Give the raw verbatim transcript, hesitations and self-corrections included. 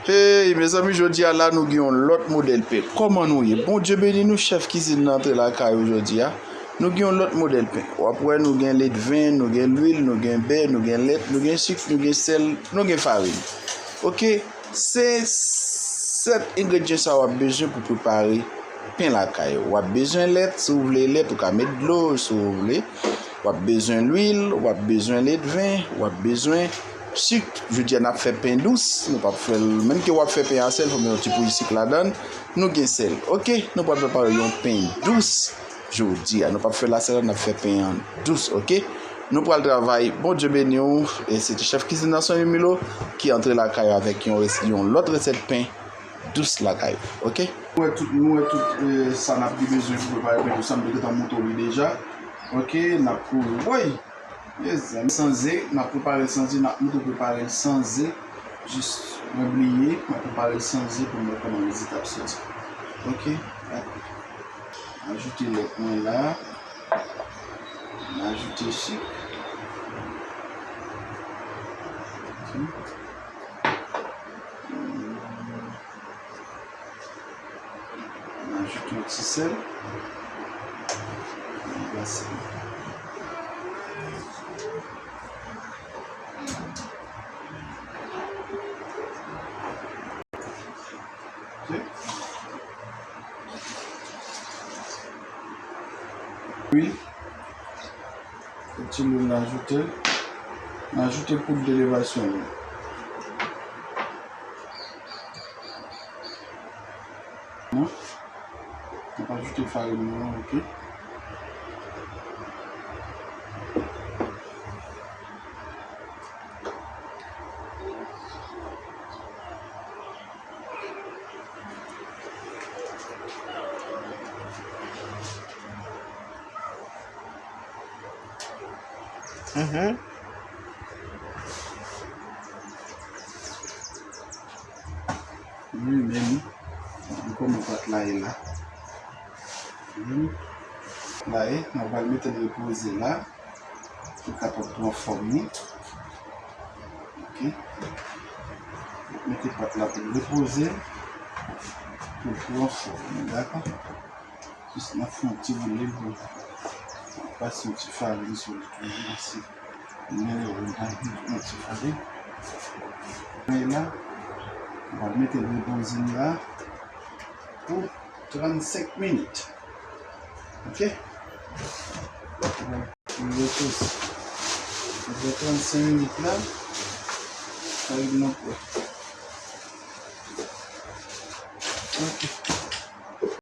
Hey, mezanmi, jodi a la, nou gen yon lòt modèl pen. Kòman nou ye? Bondye beni nou, chèf kizin nan antre lakay ou jodi a. Nou gen yon lòt modèl pen. W ap wè, nou gen ledven, nou gen lwil, nou gen bè, nou gen lèt, nou gen sik, nou gen sèl, nou gen farin. Oke? Se sèt engredyan sa w ap bezwen pou prepare pen lakay ou. W ap bezwen lèt, si w vle lèt, ou ka met dlo, si w vle. W ap bezwen lwil, w ap bezwen ledven, w ap bezwen sik. Jodi a, n ap fè pen dous. Nou p ap fè l, menm ke w ap fè pen a sèl, fò w met yon ti pouyi sik ladan l. Nou gen sèl. Oke? Nou pral prepare yon pen dous jodi a. Nou p ap fè l a sèl, n ap fè pen an dous, oke? Nou pral travay. Bondye beni w. E se ti chèf kizin nan, Sonny Milo, ki antre lakay ou avèk yon res-, yon lòt resèt pen dous lakay ou, oke? Nou wè tout, nou wè tout, eh, sa n ap gen bezwen pou prepare pen dous la, m te gentan montre w li deja. Oke, n ap kouri. Woy! Mezanmi, san ze, n ap prepare l san ze, n ap montre w prepare l san ze. Jis, mwen bliye, mwen prepare l san ze pou m wè kòman rezilta ap soti. Oke, dakò. Ajoute lèt mwen la. M ajoute sik. M ajoute yon ti sèl. M glase. Oke. Lwil. Ti lwil, n ajoute l. N ajoute poud de levasyon. Non? N ap ajoute farin nou an, oke? Mhm. Wi, men, men kòman pat la ye la. Hmm. La ye, nou pral mete l repoze la. Pou l kapab pran fòm li. Oke. Mete pat la pou l repoze. Pou l pran fòm li, dakò? Jis n ap fè yon ti woule pou pase yon ti farin sou li toujou, pase mele woule la, yon ti farin. Men la, nou pral mete l repoze la pou trannsenk minit. Oke? Li repoze. Apre trannsenk minit la, farin nan prè. Oke.